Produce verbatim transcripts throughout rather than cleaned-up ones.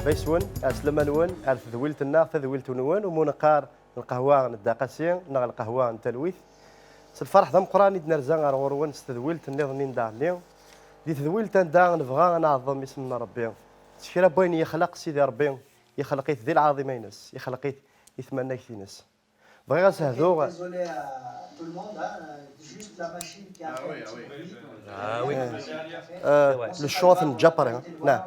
Yes-wen, ɛeslama-nwen ar tedwilt-nneɣ, tadwilt-nwen, umi neqqar lqahwa n Dda Qasi neɣ lqahwa n talwit. S lferḥ d ameqqran i d-nerza ar ɣur-wen s tedwilt nniḍen-nni n daɣenni. Di tedwilt anda nebɣa ad neɛḍem isem n Ṛebbi. S kra n wayen yexleq Sidi Ṛebbi, yexleq-it di lɛaḍima-ines, yexleq-it i tmanagt-ines. Bɣiɣ ad s-hduɣ. Désolé à tout le monde, hein, juste la machine qui a fait un petit bruit. Ah oui. Euh, le champ n Ǧaper, hein. Non.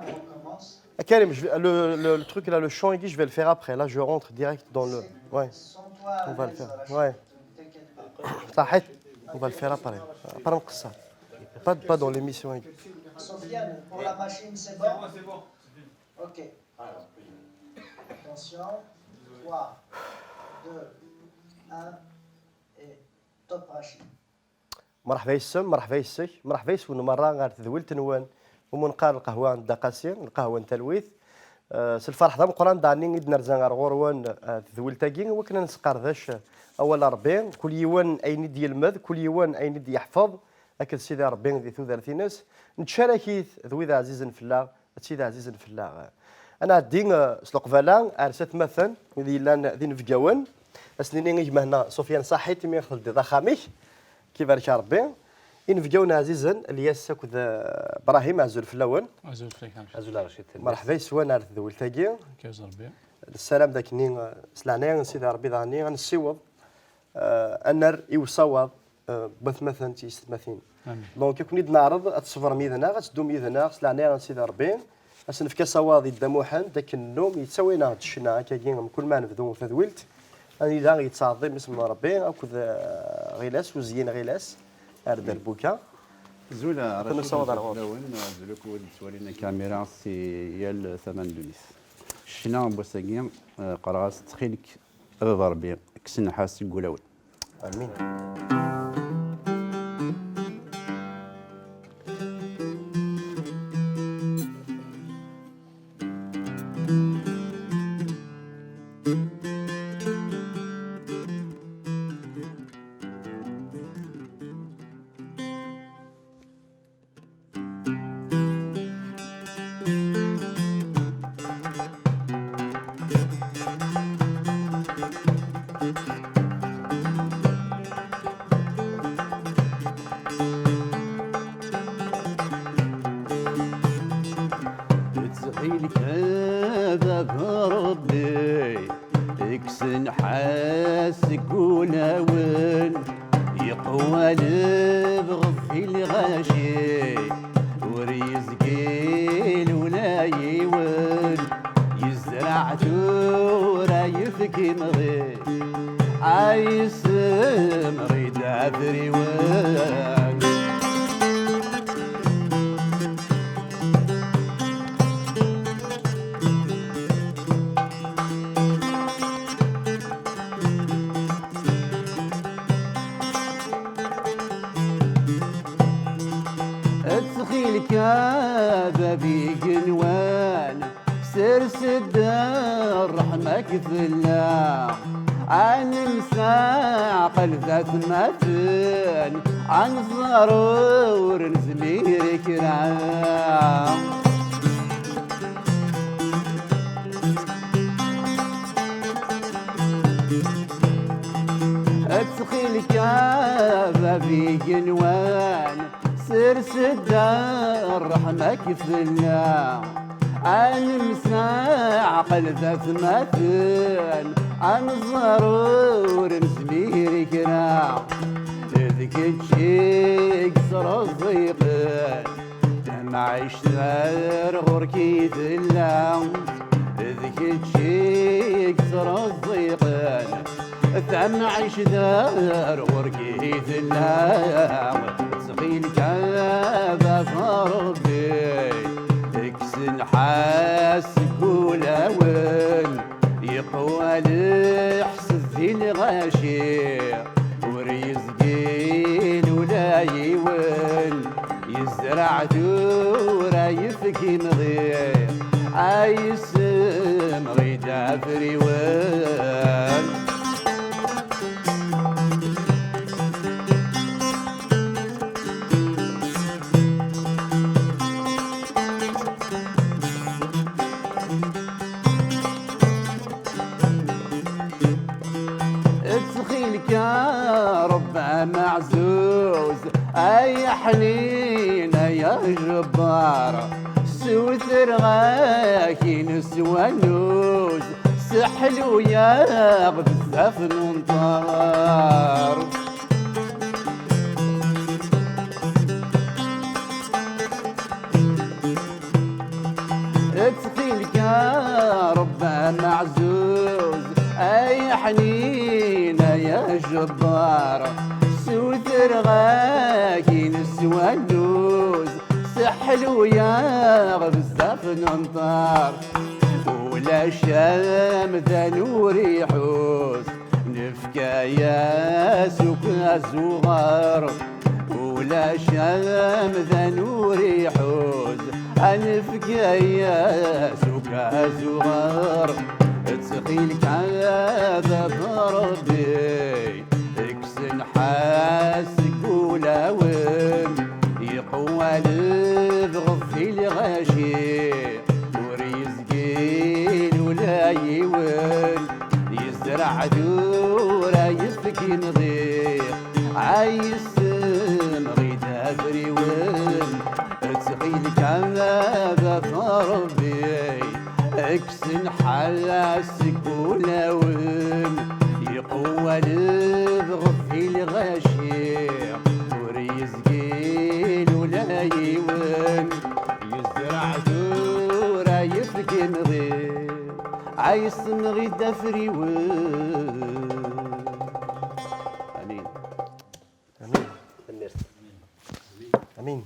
Ah, Karim, je vais- le, le, le truc là, le champ, je vais le faire après. Là, je rentre direct dans le. Ouais. On va le faire. Ouais. صحيت. On va le faire après. Après نقصر. Pas, pas dans l'émission. Sofiane, pour la machine, c'est bon ? Ok. Attention. Trois, deux, un, et top, Rachid. Merḥba yes-m, merḥba yes-k, merḥba yes-wen merra ɣer tedwilt-nwen, umi neqqar lqahwa n Dda Qasi, lqahwa n talwit. Eh, s lferḥ d ameqqran daɣenni i d-nerza ɣer ɣur-wen, eh, tedwilt-agi, i wakken ad nesqerdec awal n Ṛebbi, kul yiwen ayen i d-yelmed, kul yiwen ayen i d-yeḥfeḍ akked Sidi Ṛebbi di tudert-ines, nettcarak-it d wid ɛzizen fell-aɣ, d tid ɛzizen fell-aɣ. Ad nɛeddi, eh, s leqbala ar satmaten, wid yellan d inebgawen. Ad s-nini i gma-nneɣ Sufyan, ṣaḥit imi i ɣ-teldiḍ axxam-ik, k-ibarek Ṛebbi. Inebgawen ɛzizen, Lyas akked, eh, Brahim, azul fell-awen. Azul fell-ak, a Racid. Azul a Racid. Merḥba yes-wen ar tedwilt-agi. Ak-, azul Ṛebbi. Nessaram d akken, eh, s leɛnaya n Sidi Ṛebbi daɣenni, ad nessiweḍ, eh, ad nerr i usawaḍ, eh, n watmaten d tyessetmatin. Amin. Donc, ad ken-id-neɛreḍ ad tṣebrem yid-neɣ, ad teddum yid-neɣ s leɛnaya n Sidi Ṛebbi. Ad s-nefk asawaḍ i Dda Muḥend, d akken nnum yettawi-aneɣ-d ccna, akkagi, mkul ma nebdu tadwilt, anida yettɛeḍḍim isem n Ṛebbi, akked, eh, Ɣilas, uzyin Ɣilas, ar Derbuka. Azul a Racid, asawaḍ ar ɣur-k. Fell-awen, azul akk wid yettwalin akamira si yal tama n ddunit. Ccna n wass-agi, eh, qqareɣ-as ttxil-k, a baba Ṛebbi, kkes nnḥas seg wulawen. Amin. Ttxil-k a baba Ṛebbi, kkes nnḥas seg wulawen, yeqwa lebɣi ɣef lɣaci, ur yezgil ula yiwen, yezreɛ tura yefk imɣi, ay semɣi d afriwen. Ttxil-k a bab igenwan, sers-d ṛṛeḥma-k fell-aɣ. Ad nemsaɛqel d atmaten, ad nẓer ur nezmir i kra. Ttxil-k a bab igenwan, sers-d ṛṛeḥma-k fell-aɣ. Ad nemsaɛqel d atmaten, ad nẓer ur nezmir i kra. D kečč i yettreẓẓiqen, tamɛict ar ɣur-k i tella. D kečč i yettreẓẓiqen, tamɛict ar ɣur-k i tella. Ttxil-k a baba Ṛebbi, kkes nnḥas seg wulawen, yeqwa leḥsed di lɣaci, ur yezgil ula yiwen, yezreɛ tura yefk imɣi, ay semɣi d afriwen. Nin ay ajebbar, ssutreɣ-ak ines wannuz, seḥlu-yaɣ bezzaf n unṭar. Ttxil-k a Rebbi ameɛzuz, ay ḥnin ay ajebbar, ssutreɣ-ak ines wannuz, seḥlu-yaɣ bezzaf n unṭar. Ulac amdan ur iḥuz, nefka-yas akk azuɣer. Ulac amdan ur iḥuz, a nefka-yas akk azuɣer. Ttxil-k a bab Rebbi, kkes nnḥas seg ulawen, yeqwa lebɣi ɣef lɣaci, ur yezgil ula yiwen, yezreɛ tura yefk imɣi, ay semɣi d afriwen, ttxil-k a bab Rebbi, kkes nnḥas seg ulawen, yeqwa lebɣi ɣef lɣaci, ur yezgil ula yiwen, yezreɛ tura yefk imɣi, ay semɣi d afriwen. Amin. Amin. Tanemmirt. Amin.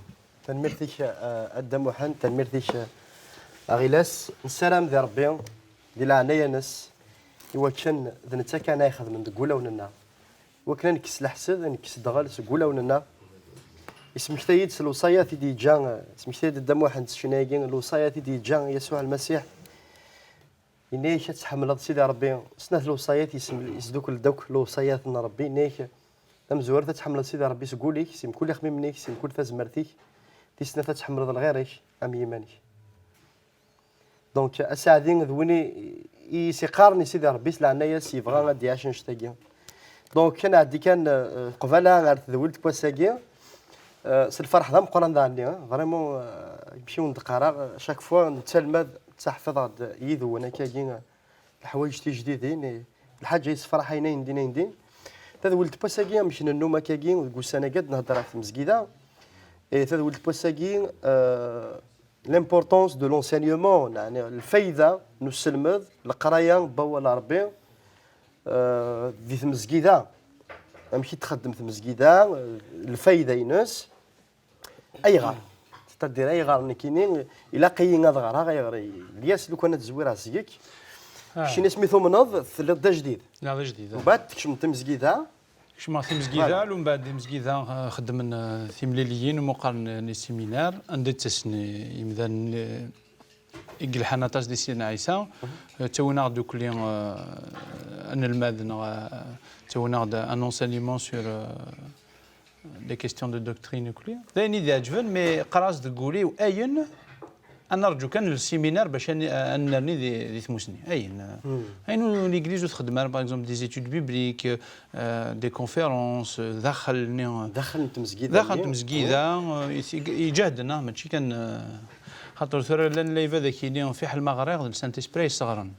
Tanemmirt-ik, a, a Dda Muḥend, tanemmirt-ik, a, a Ɣilas. Nessaram di Ṛebbi, di leɛnaya-nnes, i wakken d netta kan ay ixedmen deg wulawen-nneɣ. I wakken ad nekkes leḥsed, ad nekkes ddɣel seg wulawen-nneɣ. Ismektay-d s lewṣayat i d-yeǧǧa, ismektay-d Dda Muḥend s ccna-agi, lewṣayat i d-yeǧǧa Yasuɛ Lmasiḥ. Yenna-yak ad tḥemmleḍ Sidi Ṛebbi, snat lewṣayat yesm-, yesdukkel-d akk lewṣayat n Ṛebbi, yenna-yak tamezwarut ad tḥemmleḍ Sidi Ṛebbi seg wul-ik, si mkul ixemmimen-ik, si mkul tazmert-ik, tis snat ad tḥemmleḍ lɣir-ik am yiman-ik. Donc, asaɛdi d win i, i s-iqqaren i Sidi Ṛebbi s leɛnaya-s yebɣa ad d-iɛac annect-agi. Donc, ad nɛeddi kan, euh, qbala ɣer tedwilt n wass-agi, euh, s lferḥ d ameqqran daɣen-nni, hein. Vraiment, euh, amek i wen-d-qqareɣ, chaque fois nettalmad, ttaḥfiḍeɣ-d yid-wen akkagi, euh, leḥwayeǧ tijdidin, eh, lḥaǧa yessefraḥayen ayendin ayendin. Tadwilt n wass-agi, amek nennum akkagi, deg ussan-agi ad nehder ɣef tmezgida. Eh, tadwilt n wass-agi, euh, l'importance de l'enseignement, yeɛni lfayda n uselmed, leqraya n wawal n Ṛebbi, euh, di tmezgida. Amek i txeddem tmezgida, euh, lfayda-ines. Ayɣer? C'est-à-dire, ayɣer nekkini ilaq-iyi ad ɣreɣ, ayɣer Ilyas, lukan ad zwireɣ seg-k, Ah. keččini asmi tumneḍ, telliḍ d ajdid. Neɣ d ajdid, ah. Mbeɛd tkecmeḍ timezgida. Kecmeɣ timezgida, Voilà. Mbeɛd timezgida, ah, xeddmen, ah, timliliyin, umi qqaren, ah, les séminaires, anda i ttasen, ah, yimdanen, ah, i yelḥan aṭas di Sidna Ɛisa, euh, ttawin-aɣ-d ddukkli, euh, anelmad neɣ, euh, ttawin-aɣ-d un enseignement sur, euh, des questions de doctrine ddukkli. D ayen i d-iɛeǧben, mais qqareɣ-as deg wul-iw, ayen ad nerǧu kan le séminaire bac ad n-, ad nerni di, di tmusni. Ayen, euh, ayen ur, l'église ur txeddem ara, par exemple, des études bibliques, euh, des conférences, euh, daxel-nni, euh, Daxel n tmezgida-nni. Daxel n tmezgida, euh, i, i, iǧahden, ah, mačči kan, euh, Xaṭer tura llan lɛibad ad ak-yini fiḥel ma ɣriɣ d le Saint-Esprit ay yesseɣren.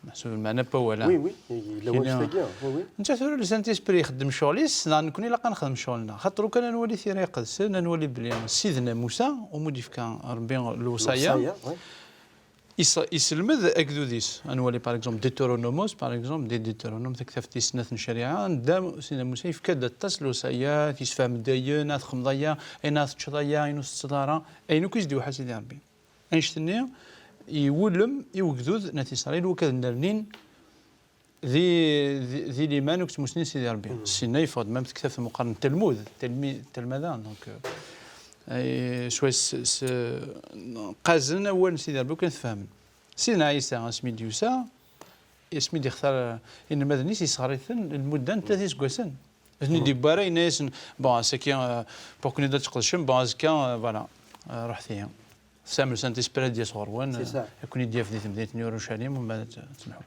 Meḥsub lmeɛna n wawal-a. Oui, oui, yella Kini- wannect-agi, oui, oui. Netta tura le Saint-Esprit ixeddem ccɣel-is, neɣ nekkni ilaq ad nexdem ccɣel-nneɣ. Xaṭer lukan ad nwali Tira Iqedsen, ad nwali belli Sidna Musa, umi d-yefka Ṛebbi lewṣaya, Lewṣaya, oui. is-, iselmed agdud-is. Ad nwali, par exemple, Deutéronomos, par exemple, di Deutéronome, taktabt tis snat n ccariɛa, anda Sidna Musa yefka-d aṭas n lewṣayat, yessefhem-d ayen, ad txedmeḍ aya, ayen ad teččeḍ aya, ayen ur tettett ara, ayen akk i s-d-iweḥḥa Sidi Ṛebbi. Annect-nni iwulem i ugdud n At Isṛayil, wakk ad nnernin di, di, di liman akked tmusni n Sidi Ṛebbi. Sinna yeffeɣ-d même tektabt meqqar n Talmud, talmi-, talmada, donc, euh, swayes s-, s-, qqazen awal n Sidi Ṛebbi, akken tfehmen. Sidna Ɛisa, asmi d-yusa, asmi d-ixtar, euh, inelmaden-is, yesɣer-iten lmudda n tlata iseggasen. Ad ten-id-yewwi ara, yenna-yasen, bon, ass-agi, euh, pour que ad tqedcem, bon, azekka, euh, voilà, euh, ruḥet-iyi. Tesɛam le Saint-Esprit ad d-yas ɣur-wen, C'est ça. euh, ad ken-id-yaf di temdint n Urucalim, umbeɛd ad t-, ad temḥu.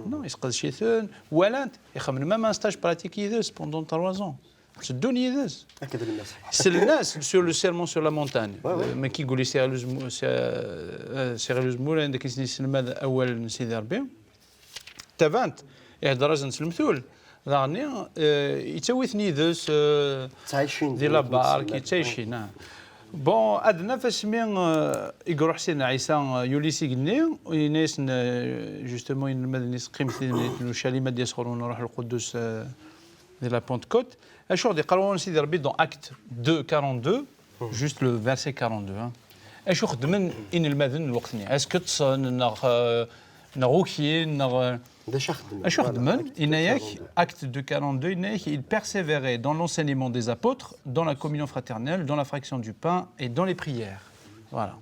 Non, yesqedec-iten, walan-t, ixemmen même un stage pratique yid-s pendant trois ans. Tteddun yid-s. Akked Lmasiḥ. Sellen-as sur le sermon sur la montagne. Ouais, ouais. Euh, ma ki guli Sirluz Mu-, Sir-, euh, Sirluz Murayen, d akken i sen-yesselmad awal n Sidi Ṛebbi. Tabant, ihedder-asen s lemtul. Daɣen, euh, yettawi-ten yid-s, euh, di la barque, yettɛicin, ah. Bon, ad naf asmi, euh, i iruḥ Sidna Ɛisa, euh, yuli s igenni, yenna-yasen, euh, justement, inelmaden-is, qqimet di temdint n Ucalim, ad d-yas ɣur-wen Ṛuḥ Lqudus, euh, di la Pentecôte. Acu ɣ-d-iqqar wawal n Sidi Ṛebbi dans Acte deux quarante-deux, juste le verset quarante-deux, hein. Acu xedmen inelmaden n lweqt-nni? Est-ce que ṭṭsen neɣ, euh, neɣ ukin, neɣ, euh, acu xedmen? Yenna-yak, Acte deux quarante-deux, yenna-yak, ils persévéraient dans l'enseignement des apôtres, dans la communion fraternelle, dans la fraction du pain et dans les prières. Voilà.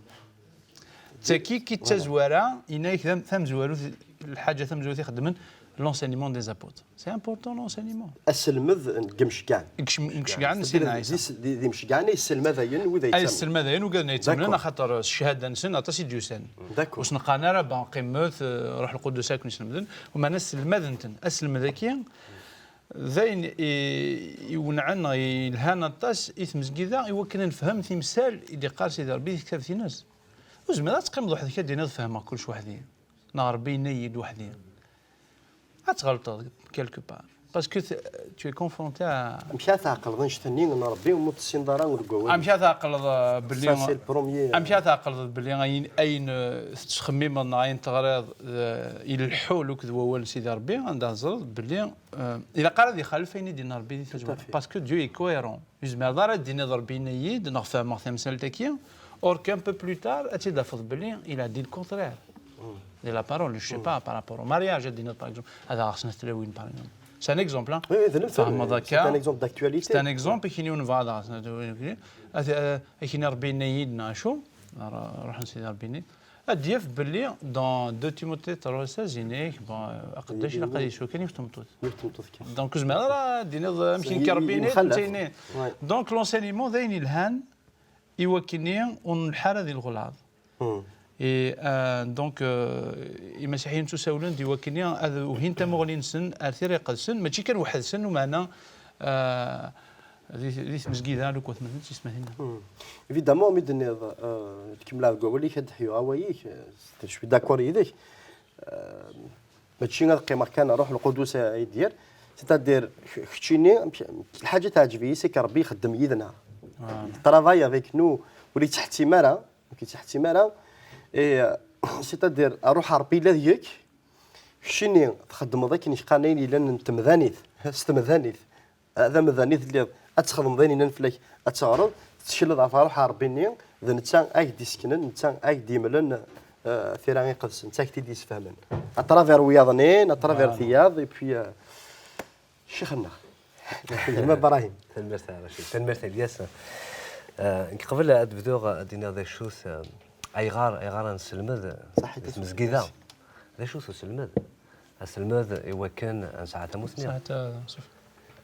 D tagi i d tazwara, yenna-yak tam-, tamezwarut, lḥaǧa tamezwarut i xeddmen, l'enseignement des apôtres. C'est important, l'enseignement. Aselmed n yimceggɛen. N yimceggɛen n Sidna Ɛisa. D, d, d imceggɛen ay yesselmadayen wid ay yettamnen. Ay yesselmadayen wid ay yettamnen, d'accord, axaṭer s cchada-nsen aṭas i d-yusan. D'accord. Ur sen-qqaren ara, ben, qqimet, eh, Ruḥ Lqudus ad ken-yeslemden, umeɛna sselmaden-ten. Aselmed-agi, d ayen i, iwenɛen, yelhan aṭas i tmezgida, i wakken ad nefhem timsal i d-iqqar Sidi Ṛebbi di tektabt-ines. Ur tezmireḍ ad teqqimeḍ weḥd-k ad d-tiniḍ fehmeɣ kullec weḥd-i, neɣ Ṛebbi yenna-yi-d weḥd-i. Ad tɣelṭeḍ quelque part. Parce que t-, tu es confronté à... Amek ara tɛeqleḍ annect-nni n Ṛebbi umi ur tessineḍ ara deg wawal? Amek ara tɛeqleḍ, euh, belli... Ça, c'est le premier, euh, amek ara tɛeqleḍ belli ayen, ayen, euh, tettxemmimeḍ neɣ ayen teɣriḍ, euh, ileḥḥu akked wawal n Sidi Ṛebbi, anda teẓriḍ belli, euh, ilaq ara ad ixalef ayen i d-yenna Ṛebbi di tazwara. Tout à fait. Parce que Dieu est cohérent. Ur tezmireḍ ara ad d-tiniḍ Ṛebbi yenna-yi-d neɣ fehmeɣ tamsalt-agi, or qu'un peu plus tard ad tt-id-tafeḍ belli il a dit le contraire. Di la parole, je sais pas, par rapport au mariage, ad d-tiniḍ, par exemple, ad aɣeɣ snat tlawin, par exemple. C'est un exemple, hein. Oui, oui, d lemtel. Tfehmeḍ akka. C'est un exemple d'actualité. C'est un exemple, akini ur nebɣa ad aɣeɣ snat tlawin, akini, ad, euh, akini Ṛebbi yenna-yi-d neɣ acu, ṛ-, ṛuḥen Sidi Ṛebbi yenna-yi-d. Ad d-yaf belli dans deux Timothée trois seize, yenna-yak, bon, euh, aqeddac ilaq ad yeswa kan yiwet tmeṭṭut. Yiwet tmeṭṭut kan. Donc, ur tezmireḍ ara ad d-tiniḍ, euh, amek yenker Ṛebbi yenna-yi-d, netta yenna-yi. Ouais. Donc, l'enseignement d ayen yelhan i wakken ur nelḥa ara di leɣlaḍ. Hmm. Et, euh, donc, euh, imasiḥiyen ttusawlen-d i wakken ad uhin tamuɣli-nsen ar Tira Iqedsen, mačči kan weḥd-sen, umeɛna, euh, di, di tmezgida, lukan ma tent-ismatin. Hmm. Évidemment, mi d-tenniḍ, euh, tkemmleḍ deg wawal-ik, ad d-ḥyuɣ awal-ik, euh, je suis d'accord yid-k. Euh, mačči ad qqimeɣ kan Ṛuḥ Lqudus ay d-yerr. C'est-à-dire, k-, keččini, amek, lḥaǧa teɛǧeb-iyi, c'est que Ṛebbi ixeddem yid-neɣ. Ah. Il travaille avec nous, ur yettḥettim ara, ur k-yettḥettim ara. Et, euh, c'est-à-dire, Ṛuḥ Ṛebbi yella deg-k, keččini txeddmeḍ akken i qqaren ayen yellan n temdanit, s temdanit. D amdan i telliḍ, ad txedmeḍ ayen yellan fell-ak, ad teɣreḍ, tettekleḍ ɣef Ṛuḥ Ṛebbi-nni, d netta ay k-d-iseknen, netta ay k-d-yemlen, eh, Tira Iqedsen, netta ay k-t-id-yesfehmen. À travers wiyaḍ-nni, à travers tiyaḍ, et puis, eh, ccix-nneɣ. Gma Brahim. Tanemmirt a Racid, tanemmirt a Lyas. Eh, nekk qbel ad bduɣ ad d-iniɣ d acu-t, eh, ayɣer, ayɣer ad nesselmed di tmezgida? D acu-t uselmed? Aselmed i wakken ad nesɛa tamusni. Sɛiɣ ta-, suf-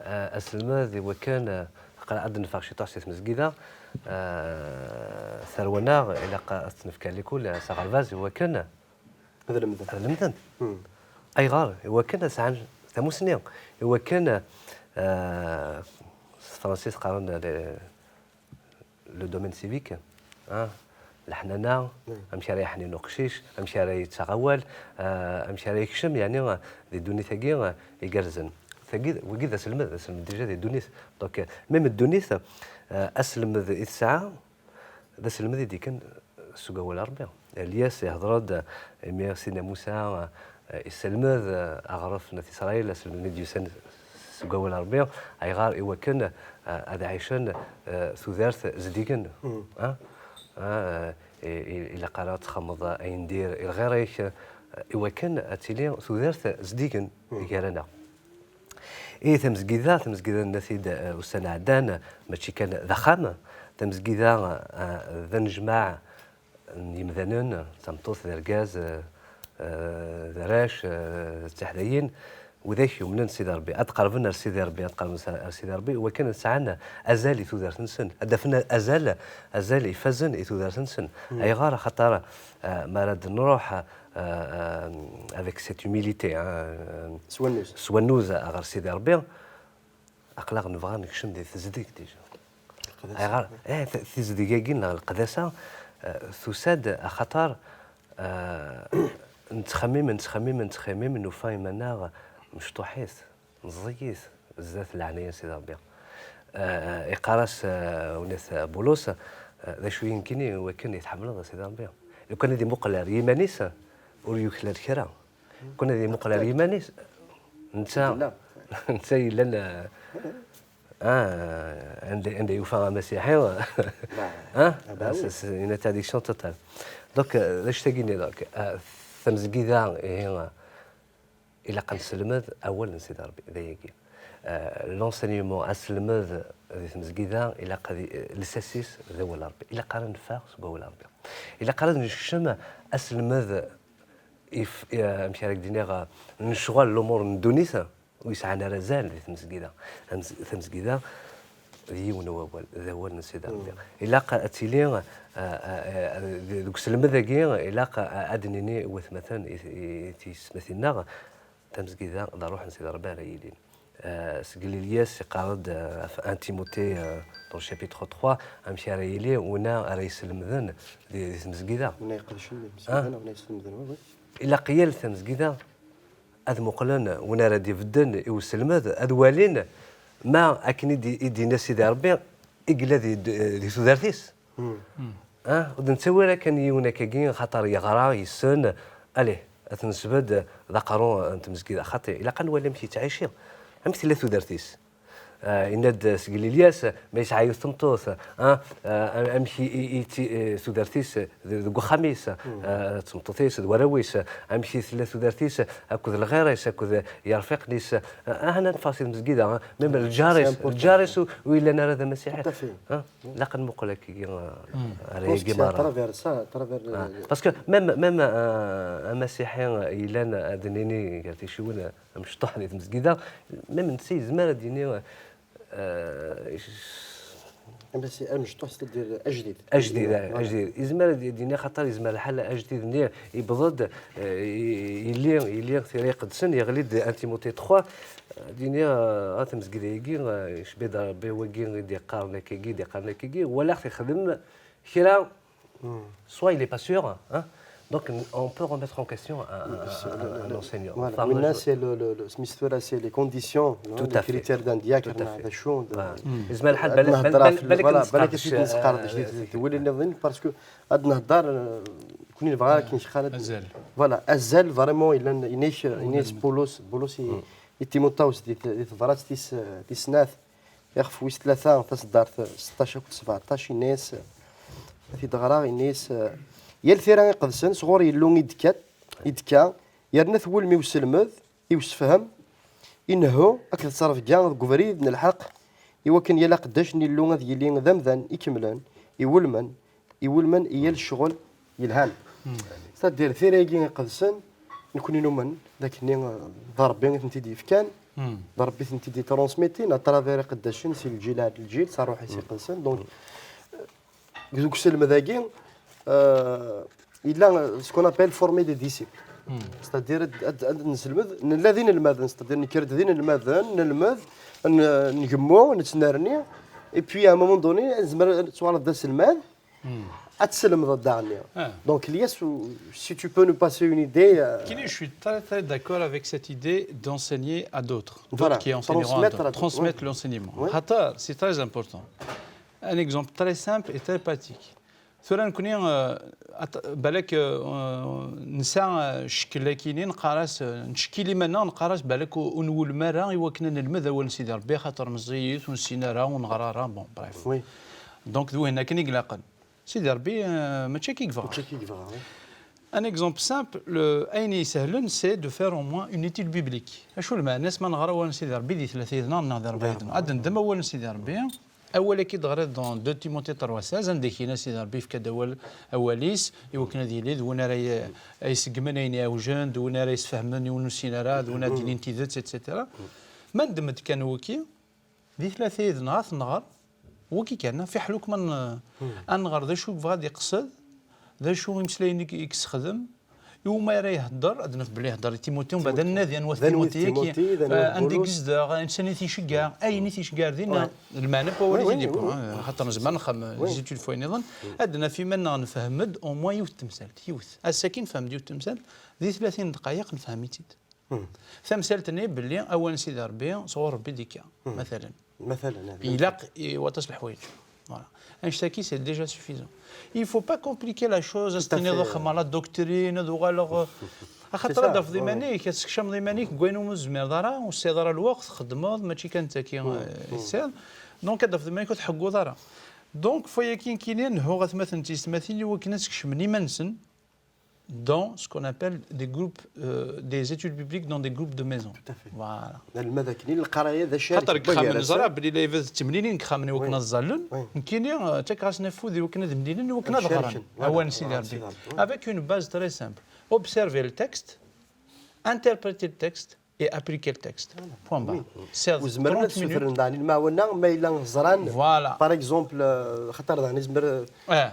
Eh, aselmed i wakken, eh, aql-, ad d-neffeɣ ciṭuḥ si tmezgida, eh, tarwa-nneɣ ilaq ad tt-nefk à l'école, eh, s aɣerbaz i wakken ad lemden. Ad lemden. Hmm. Ayɣer? I wakken ad sɛan tamusni. I wakken, eh, s tefransist qqaren le, le domaine civique, ah, leḥnana, amek ara yeḥnin uqcic, amek ara yettaɣ awal, ah, amek ara yekcem, yeɛni, ah, di ddunit-agi, ah, igerrzen. Tagi, wigi d aselmed, d aselmed déjà di ddunit. Donc, euh, même ddunit, ah, aselmed i tesɛa, d aselmed i d-ikkan seg wawal n Ṛebbi. Lyas ihder-d, imi Sidna Musa, eh, isselmed, eh, aɣref n At Isṛayil, aselmed i d-yusan seg wawal n Ṛebbi, ayɣer? I wakken, eh, ad ɛicen, eh, tudert zeddigen. Ah? Ah, eh, i, i, ilaq ara txedmeḍ ayen dir i lɣir-ik, eh, i wakken ad tili tudert zeddigen gar-aneɣ. I tamezgida, tamezgida nenna-t-id, eh, ussan iɛeddan, mačči kan d axxam. Tamezgida, eh, d anejmaɛ n yimdanen, d tameṭṭut, d argaz, eh, eh, d arrac, eh, d tiḥdayin, widak yumnen s Sidi Ṛebbi, ad qerben ar Sidi Ṛebbi, ad qerben s-, ar Sidi Ṛebbi, i wakken ad sɛan azal i tudert-nsen, ad d-afen azal, azal ifazen i tudert-nsen. Ayɣer? Axaṭer, eh, mi ara d-nruḥ, eh, eh, avec cette humilité, hein, eh, s wannuz, s wannuz ɣer Sidi Ṛebbi, Aql-aɣ nebɣa nekcem di tezdeg déjà. Ayɣer? Eh, t- tizdeg-agi neɣ leqdasa, eh, tusa-d axaṭer, eh, nettxemmim, nettxemmim, nettxemmim, nufa iman-aɣ mecṭuḥit, meẓẓiyit, zdat leɛnaya n Sidi Ṛebbi. Eh, iqqar-as, eh, unat Bulus, eh, d acu i nekkini i wakken i tḥemmleḍ a Sidi Ṛebbi? Lukan ad imuqel ar yiman-is, ur yuklal kra. Lukan ad imuqel ar yiman-is, netta, netta yellan, eh, ah, anda, anda yufa amasiḥi, ah, c'est, c'est une interdiction totale. Donc, eh, d acu tagini, donc, eh, tamezgida, ihi, eh, ilaq ad nesselmed awal n Sidi Ṛebbi, d ayagi. Eh, l'enseignement, aselmed di tmezgida, ilaq ad i-, lsas-is d awal n Ṛebbi. Ilaq ara neffeɣ seg wawal n Ṛebbi. Ilaq ara nekcem aselmed if, eh, amek ara k-d-iniɣ, eh, n lecɣal, lumuṛ n ddunit, ur yesɛan ara azal di tmezgida. Amez- Tamezgida d yiwen n wawal, d awal n Sidi Ṛebbi. Ilaq ad tili, eh, eh, eh, deg uselmed-agi, ilaq, eh, ad d-nini i watmaten i, i, i tiyessetmatin-nneɣ, tamezgida d ṛṛuḥ n Sidi Ṛebbi ara yilin. Eh, seg Lilyas iqqar-d, eh, ɣef un Timothée, eh, dans le chapitre trois, amek ara yili wina ara yeslemden di, di tmezgida. Wina iqedcen di tmezgida, wina yeslemden, oui, oui. Ilaq yal tamezgida ad muqlen win ara d-ibedden i uselmed, ad walin ma akken i d-, i d-yenna Sidi Ṛebbi i yella di, di tudert-is. Ah, ur d-nettawi ara kan yiwen akkagi, xaṭer yeɣra, yessen, allez, ad t-nesbedd d aqerru n tmezgida. Xaṭi, ilaq ad nwali amek yettɛici, amek tella tudert-is. Ah, yenna-d seg Lilyas, ma yesɛa yiwet tmeṭṭut, ah, ah, am- amek i, i, i ti- eh, tudert-is d- deg uxxam-is, ah, d tmeṭṭut-is, d warraw-is, amek i tella tudert-is akked lɣir-is, akked yerfiqen-is. Ah, ah, ad neffeɣ si tmezgida, ah, même lǧar-is, lǧar-is ur, ur yellan ara d amasiḥi. Tout à fait. Ah, ilaq ad nmuqel akkagi, ah, ar parce que yagi c'est à merra. Travers ça, à travers le- Ah, parce que même, même, euh, amasiḥi yellan, ad nini, gar ticciwin, amecṭuḥ di tmezgida, même netta yezmer ad d-yini, euh, amasiḥi amecṭuḥ, c'est-à-dire ajdid. Ajdid, ah, voilà. Ajdid. Yezmer ad d-yini, xaṭer yezmer lḥal ajdid-nni yewweḍ-d, euh, yili, yili tira iqedsen, yeɣli-d un Timothée trois, euh, ad d-yini, euh, ah, tamezgida-agi, euh, yecba-d Ṛebbi, wagi i d-yeqqaren akkagi, i d-yeqqaren akkagi, walaɣ-t ixdem kra, soit il est pas sûr, hein, donc on peut remettre en question un, un, un, un enseignant. Voilà. Enfin, winna, je- c'est le, le, le, c'est les conditions, non, les critères d'un diacre, d acu, d- voilà. Yezmer lḥal, ad balak, nehder balak, ɣef- balak, voilà, balak ad nesqerdec, euh, di, di, di wulli nniḍen, parce que ad nehder, euh, kuni nebɣa akken kxan ad- Azal. Voilà, azal, vraiment, il a, il a, il a Bulus, Bulus i, i Timothée, di, di tebrat tis, tis snat, ixef wis tlata, taseddart seṭṭac akked sebɛeṭṭac, yenna-yas, ad t-id-ɣreɣ, yenna-yas, yal tira iqedsen sɣur Yillu i d-tekka, i d-tekka, yerna twulem i uselmed, i usefhem, i nnehhu akked ttrebga deg ubrid n lḥeqq, i wakken yal aqeddac n Yillu ad yili d amdan ikemlen, iwulmen, iwulmen i yal ccɣel yelhan. C'est-à-dire, tira-agi iqedsen, nekni numen d akken, eh, d Ṛebbi i tent-id-yefkan, d Ṛebbi i tent-id-yettṛunsmiti à travers iqeddacen si lǧil ar lǧil, s ṛṛuḥ-is iqedsen. Donc, eh, deg uselmed-agi, eh, yella, eh, ce qu'on appelle former des disciples. C'est-à-dire, ad, ad, ad nesselmed, nella d inelmaden, c'est-à-dire, nekker-d d inelmaden, nelmed, n-, ngemmu, nettnerni, et puis à un moment donné, nezmer ad nettwaɣ d aselmad, ad teslemdeḍ daɣen. Donc, Lias, si tu peux nous passer une idée, euh, Kini, je suis très, très d'accord avec cette idée d'enseigner à d'autres, d'autres qui enseigneront à d'autres. Transmettre l'enseignement. Xaṭer, c'est très important. Un exemple très simple et très pratique. Tura nekni, euh, at- balak, euh, nesɛa, euh, ccekl-akini, neqqar-as, euh, nettcekkil iman-nneɣ, neqqar-as balak ur, ur nwulem ara i wakken ad nelmed awal n Sidi Ṛebbi, xaṭer meẓẓiyit, ur nessin ara, ur neɣra ara, bon, bref. Donc, d wihin akken i ilaqen. Sidi Ṛebbi, euh, mačči akka i yebɣa. Mačči akka i yebɣa, oui. Un exemple simple, le, ayen isehlen, c'est de faire au moins une étude biblique. Acu lmeɛna-s ma neɣra awal n Sidi Ṛebbi di tlata yid-neɣ neɣ di ṛebɛa yid-neɣ? Ad nendem awal n Sidi Ṛebbi, awal-agi d-ɣriɣ dans deux Timothée trois seize, anda i k-yenna Sidi Ṛebbi yefka-d awal, awal-is, i wakken ad yili d win ara y-, ay iseggmen ayen iɛewjen, d win ara yesfehmen i win ur nessin ara, d win ara d-yinin tidet, et cetera. Ma neddem-d kan wiki, di tlata yid-neɣ ad t-nɣer, wagi kan, fiḥel akk ma n-, ad nɣer d acu i yebɣa ad iqsed, d acu imeslayen i i yessexdem, Iwumi ara ihedder, ad naf belli ihedder i Timothée, umbeɛd ad nadi anwa Timothée, Timothée, ad naf Bulus. Anda i yezdeɣ, ansa i t-iceggeɛ, ayen i t-iceggeɛ dinna. Lmeɛna n wawal i t-id-yewwi, xaṭer nezmer nexdem les études f wayen nniḍen, ad naf iman-nneɣ nefhem-d au moins yiwet temsalt, yiwet. Ass-agi nefhem-d yiwet temsalt, di tlatin dqayeq nefhem-itt-id. Tamsalt-nni belli awal n Sidi Ṛebbi sɣur Ṛebbi d-ikka, matalan. Matalan, ilaq i waṭas leḥwayeǧ. Voilà. Annect-agi, c'est déjà suffisant. Il faut pas compliquer la chose, ad s-tiniḍ axem la doctrine, ad uɣaleɣ, euh, axaṭer ad d-tafeḍ iman-ik, ad tsekcmeḍ iman-ik deg wayen umi ur tezmireḍ ara, ur tesɛiḍ ara lweqt, txeddmeḍ, mačči kan d tagi, euh, i tesɛiḍ. Donc, ad d-tafeḍ iman-ik ur tḥegguḍ ara. Donc, fayagi nekkini, nehhuɣ atmaten d tiyessetmatin i wakken ad skecmen iman-nsen dans ce qu'on appelle des groupes, euh, des études bibliques dans des groupes de maison. Tout à fait. Voilà. Alma d akken i leqraya d acarek. Xaṭer deg yixxamen neẓra belli la d temlilin deg yixxamen i wakken ad ẓallen. Nekkini, euh, ttakeɣ-asen afud i wakken ad mlilen, i wakken ad ɣren awal n Sidi Ṛebbi. Avec une base très simple. Observer le texte, interpréter le texte, et appliquer le texte. Point barre. Ur zmiren ad sutren daɣen i lemɛawna ma yella ẓran, par exemple, euh, xaṭer daɣen izmer, euh,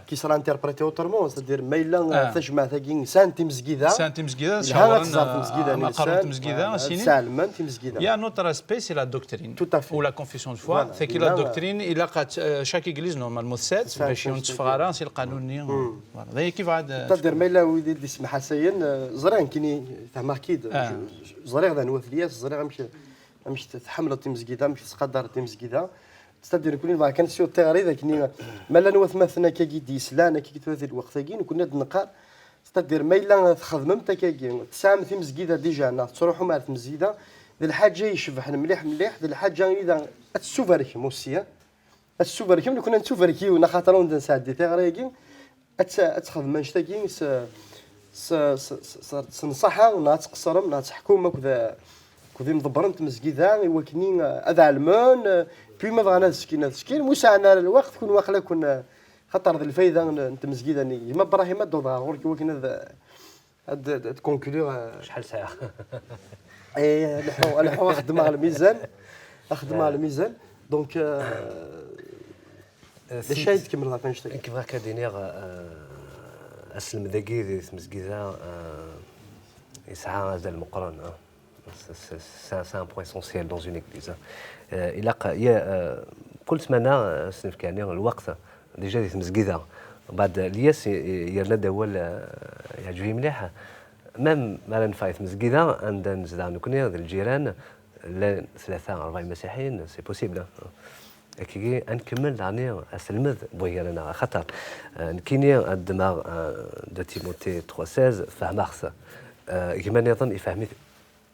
qu'il sera interprété autrement, c'est-à-dire ma yella, euh, tajmaɛt-agi sɛan timezgida, sɛan timezgida, yelha ad tẓer timezgida-nni, ad sɛelmen timezgida. Il y a un autre aspect, c'est la doctrine. Tout à fait. Ou la confession de foi. Voilà. C'est que la doctrine, ilaq ad, euh, chaque église, normalement, tesɛa-tt, bac ur netteffeɣ ara si lqanun-nni. Voilà. D aya i bɣiɣ ad... C'est-à-dire, ma yella wid i d-issemḥasayen, euh, ẓriɣ nekkini, fehmeɣ-k-id. Ẓriɣ d anwa-t Lyas, ẓriɣ amek, amek tḥemmleḍ timezgida, amek tettqadareḍ timezgida. C'est-à-dire, nekkni nebɣa kan s tiɣri d akken, ma llan watmaten akkagi d-yeslan, akkagi tura di lweqt-agi, nekkni ad d-neqqar, c'est-à-dire, ma yella txedmemt akkagi, tesɛam timezgida déjà, neɣ tettruḥum ar tmezgida, d lḥaǧa icebḥen mliḥ, mliḥ, d lḥaǧa i da ad tessubarkem aussi, ad tessubarkem, nekkni ad nettubarek yiwen, axaṭer ur d-nesɛeddi tiɣri-agi, ad tt-, ad texdem annect-agi s, s, s, s, s, s nnṣaḥa, neɣ ad tqeṣrem, neɣ ad teḥkum akked, akked imḍebbren n tmezgida, i wakken ad ɛelmen, puis ma bɣan ad skin, ad skin, ma ur sɛan ara lweqt, kun waqila kun, xaṭer d lfayda n, n tmezgida-nni. Gma Brahim, ad d-awḍeɣ ɣur-k i wakken ad, ad, ad, ad conclure, euh. Acḥal sɛiɣ? Eh, leḥḥu, leḥḥu, xedmeɣ lmizan. Xedmeɣ lmizan. Donc, euh, d acu ay d-tkemmleḍ ɣef annect-agi? Nekk bɣiɣ kan ad d-iniɣ, euh, aselmed-agi di tmezgida, euh, yesɛa azal meqqren, hein. C'est, c'est, c'est un, c'est un point essentiel dans une église, hein. Euh, ilaq, ya, euh, kul ttmana, euh, s-nefk, yeɛni, lweqt, déjà di tmezgida. Mbeɛd, Lyas i, i, yerna-d awal, euh, yeɛǧeb-iyi mliḥ. Même ma ara neffeɣ i tmezgida, anda nezdeɣ nekkni, d lǧiran, llan tlata, rebɛa imasiḥiyen, c'est possible, hein. Akkagi, ad nkemmel daɣen aselmed n waggar-nneɣ, axaṭer, euh, nekkini ad ddmeɣ, euh, deux Timothée trois seize, fehmeɣ-t. Euh, gma nniḍen ifhem-it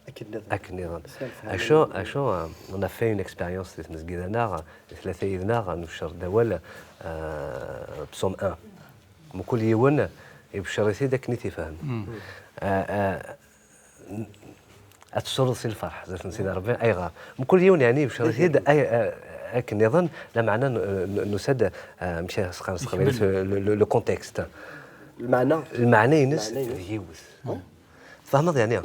akken nniḍen. Acu, acu, euh, on a fait une expérience di tmezgida-nneɣ, di tlata yid-neɣ, nebcer-d awal, euh, psaume un. Mkul yiwen ibeccer-it-id akken i t-ifhem. Euh, euh, ad tessureḍ si lferḥ, zdat n Sidi Ṛebbi. Ayɣer? Mkul yiwen, yeɛni, ibeccer-it-id ay-, a-, akken nniḍen, lameɛna n-, n-, nusa-d, euh, amek ara s-qqaren s teqbaylit, le, le, le contexte. Lmeɛna. Lmeɛna-ines d yiwet. Tfehmeḍ, yeɛni?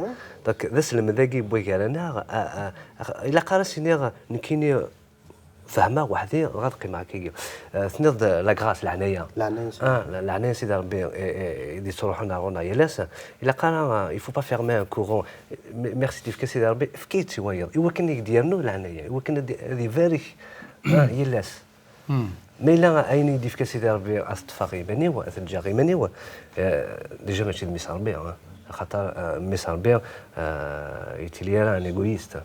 Donc, d aselmed-agi n waggar-nneɣ, a, a, a, ilaq ara s-iniɣ nekkini fehmeɣ weḥd-i, dɣa ad qqimeɣ akkagi. Euh, tenniḍ-d la grâce, leɛnaya. Leɛnaya n Sidi. Ah, la-, leɛnaya n Sidi Ṛebbi, eh, eh, i d-yettruḥun ar ɣur-neɣ yal ass. Ilaq ara, il faut pas fermer un courant. M-, merci, d-yefka Sidi Ṛebbi, efk-it i wayeḍ. I wakken i k-d-yernu leɛnaya, i wakken ad, ad ibarek, ah, yal ass. Ma yella ayen i d-yefka Sidi Ṛebbi ad t-ṭṭfeɣ i iman-iw, ad t-ǧǧeɣ i iman-iw, eh, déjà mačči d mmi-s n Ṛebbi, ah. Axaṭer, eh, mmi-s n Ṛebbi, eh, yettili ara un égoïste.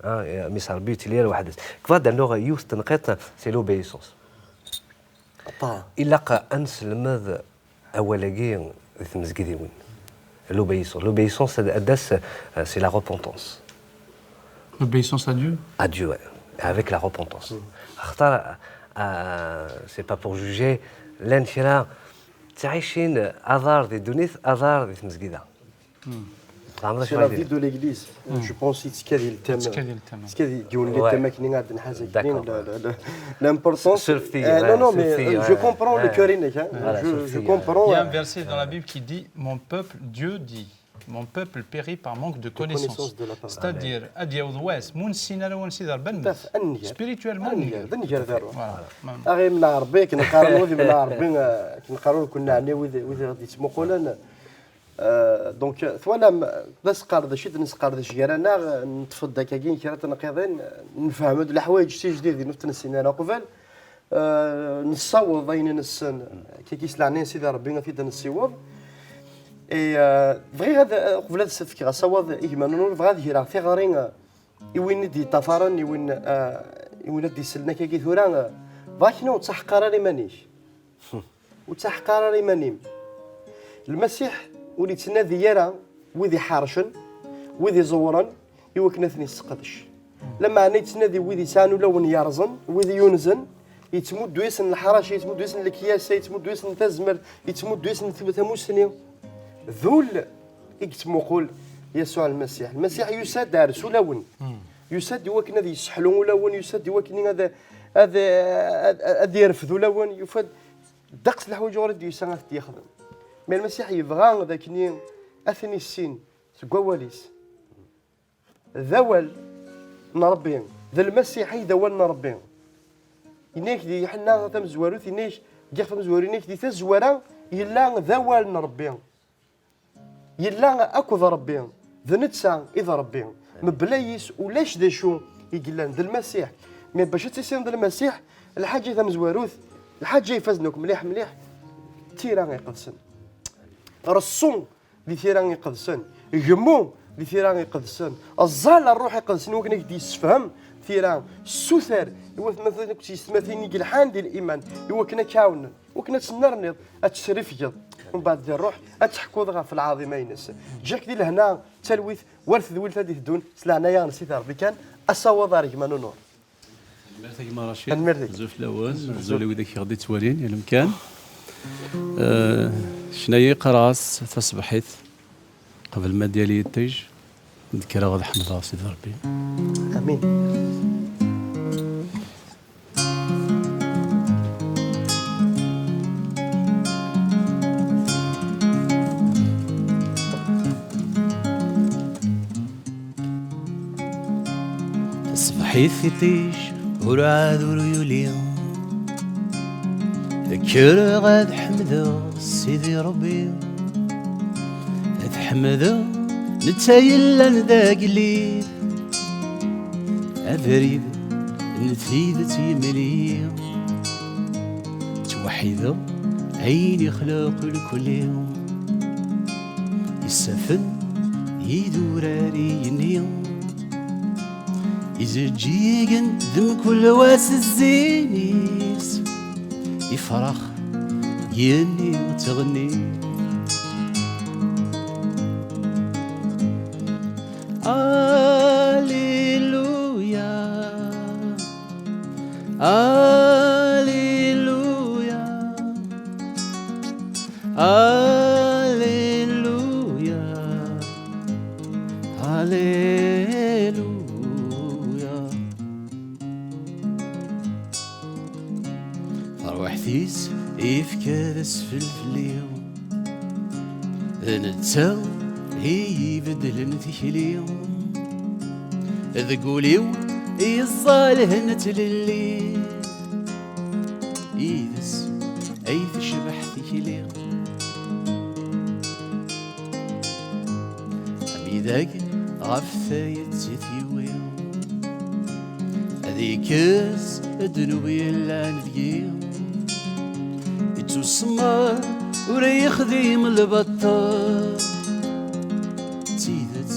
Ah, eh, mmi-s n Ṛebbi yettili ara weḥd-s. Kva d-rnuɣ yiwet tenqiḍt, c'est l'obéissance. Ilaq ad nesselmed awal-agi di tmezgidiwin. L'obéissance. L'obéissance, ad, ad d-tas, euh, c'est la repentance. L'obéissance à Dieu ? À Dieu, ouais. Avec la repentance. Axaṭer, euh, c'est pas pour juger, llan kra ttɛicin aḍar di ddunit, aḍar di tmezgida. C'est la vie de l'église. Je pense yettekka di le thème. Yettekka di le thème. Yettekka di yiwen n le thème akken i ad nḥaz akkenni, l'importance. Sur le thème, euh, non, non, mais, euh, je comprends le cœur-inek, hein. Je, je comprends. Il y a un verset dans la Bible qui dit, mon peuple, Dieu dit, mon peuple périt par manque de connaissance. C'est-à-dire, ad yaweḍ wass, ma ur nessin ara awal n Sidi Ṛebbi, ad nmet. Spirituellement, ad nger. Voilà. Aɣ imneɛ Ṛebbi, akken qqaren wid imneɛ Ṛebbi, euh, akken qqaren ur ken-neɛni wid, wid i ɣ-d-yettmuqulen. Euh, donc, twalam, d asqerdec i d-nesqerdec gar-aneɣ, neṭṭef-d akkagi kra n tneqqiḍin, nefhem-d leḥwayeǧ tijdidin ur t-nessin ara uqbel. Euh, nessaweḍ ayen i nessen, akkagi s leɛnaya n Sidi Ṛebbi ad t-id-nessiweḍ. Et, euh, bɣiɣ ad, uqbel ad s-fkeɣ asawaḍ i gma Nunur, bɣiɣ ad greɣ tiɣri, euh, i win i d-yeṭṭafaren, i win, euh, i win ad d-isellen akkagi tura, euh, bɣiɣ kna ur ttaḥqar ara iman-ik. Ur ttaḥqar ara iman-im. Lmasiḥ ur yettnadi ara wid iḥercen, wid iẓewren, i wakken ad ten-yesseqdec. Lameɛna yettnadi wid yesɛan ulawen yerẓen, wid yunzen, yettmuddu-yasen leḥraca, yettmuddu-yasen lekyasa, yettmuddu-yasen tazmert, yettmuddu-yasen tamusni. D ul i yettmuqul Yasuɛ Lmasiḥ. Lmasiḥ yusa-d ar s ulawen. Yusa-d i wakken ad yesseḥlu ulawen, yusa-d i wakken ad, ad, ad, ad yerfed ulawen, yufa-d ddeqs n leḥwayeǧ ur d-yusa ad t-yexdem. Mais Lmasiḥ yebɣa d akken ad ten-issin seg wawal-is. D awal n Ṛebbi, d Lmasiḥ ay d awal n Ṛebbi. Yenna-yak di Yuḥenna tamezwarut, yenna-yak deg yixef amezwaru, yenna-yak di tazwara yella d awal n Ṛebbi. Yella akked Ṛebbi, d netta i d Ṛebbi. Mebla yis ulac d acu i yellan, d Lmasiḥ. Mais bac ad tissineḍ Lmasiḥ, lḥaǧa tamezwarut, lḥaǧa ifazen akk mliḥ mliḥ, d tira iqedsen. Reṣṣu di tira iqedsen, gemmu di tira iqedsen, ẓẓal Ṛṛuḥ Iqedsen i wakken ad k-d-yessefhem tira, ssuter i watmaten akked tyessetmatin i yelḥan di liman, i wakken ad k-ɛawnen. Wakken ad tennerniḍ, ad tesrifgeḍ, mbeɛd di ṛṛuḥ ad teḥkuḍ ɣef lɛaḍima-ines. Ǧǧak di lehna, d talwit, war tedwilt ad d-iteddun, s leɛnaya n Sidi Ṛebbi kan, asawaḍ ar gma Nunur. Tanemmirt a gma Racid. Tanemmirt-ik. Azul fell-awen, azul i wid i k-ɣ-d-ittwalin, yal amkan. Eh, ccna-yi qqareɣ-as taṣebḥit, qbel ma d-yali yiṭij, ad kkreɣ ad ḥemdeɣ Sidi Ṛebbi. Amin. Taṣebḥit iṭij ur ɛad ur yuli. Kkreɣ ad ḥemdeɣ Sidi Ṛebbi. Ad ḥemdeɣ netta yellan d agellid. Abrid n tidet yemli. Ttweḥḥideɣ ayen ixleq lkulli. Isaffen idurar igenni. Izeǧǧigen d mkul wa s zzin-is. Ifrax yenni ttɣenni. Alléluia. Alléluia. Alléluia. Alléluia. Tarwiḥt-is ifka d asfel fell-i. D netta i ibeddlen tikli. Deg ul-iw yeẓẓa lehna tlelli. Yid-s ay tecbeḥ tikli. Amidag ɣef tayet i t-yewwi. Ad yekkes ddnub yellan deg-i. Ittusemmer ur yexdim lbaṭel. D tidet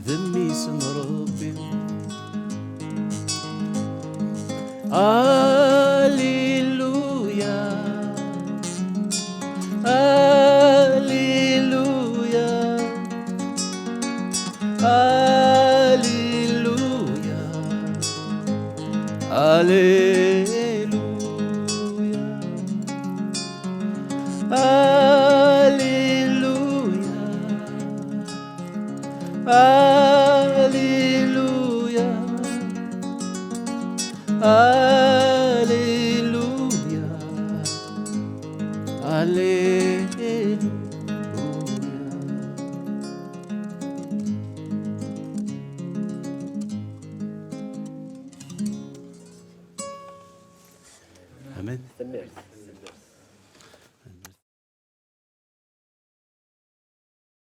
d mmi-s n Ṛebbi. Alléluia. Alléluia. Alléluia. Alléluia. Alléluia. Alléluia. Alléluia. Amen.